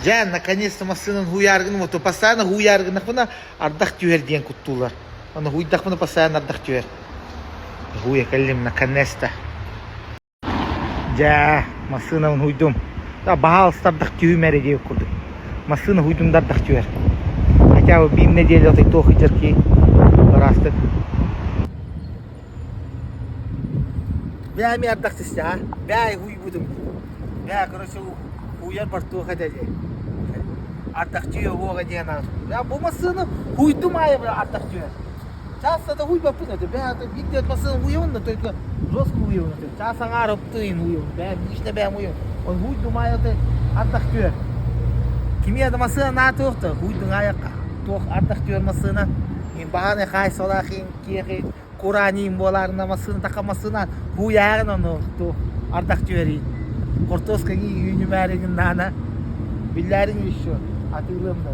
Дьэ, наконец-то массыынан һууйааргын вот постоянно һууйааргынахпына ардах түһэр диэн куттуулар. Ону һууйдахпына постоянно ардах түһэр. Һууйа кэллим наконец-то. Дьэ, массыынабын һууйдум. Баһаалыста ардах түһүм эрэ диэбит курдук. Массыына һууйдум да ардах түһэр. Хотя бы биир нэдиэлэ отой туох сылдьар киһи ыраастык. Бээ эмиэ ардах түстэ а? Бээ һууйбутум. Бээ, короче, һууйар бортуох этэ дии. Ардах түһүө уоҕа диэн аҕыс. Бу массыына һууйдум аайы ардах түһэр. Часто да һууйбаппын это. Бээ, это биирдэ массыына һууйабын да только жестко һууйабын это. Чаас аҥаар оптуйун һууйабын. Бээ, лично бэйэм һууйабын. Он һууйдум аайы это ардах түһэр. Кимиэ да массыына наа туох да һууйдуҥ аайы туох ардах түһэр массыына. Баһааны хаайсалаах киэхи курааньыым буолаарына массыына таха массыына һууйааҕын ону туох ардах түһэрий хортуоска үүнүмээригин наана биллээриҥ еще атыылыам да.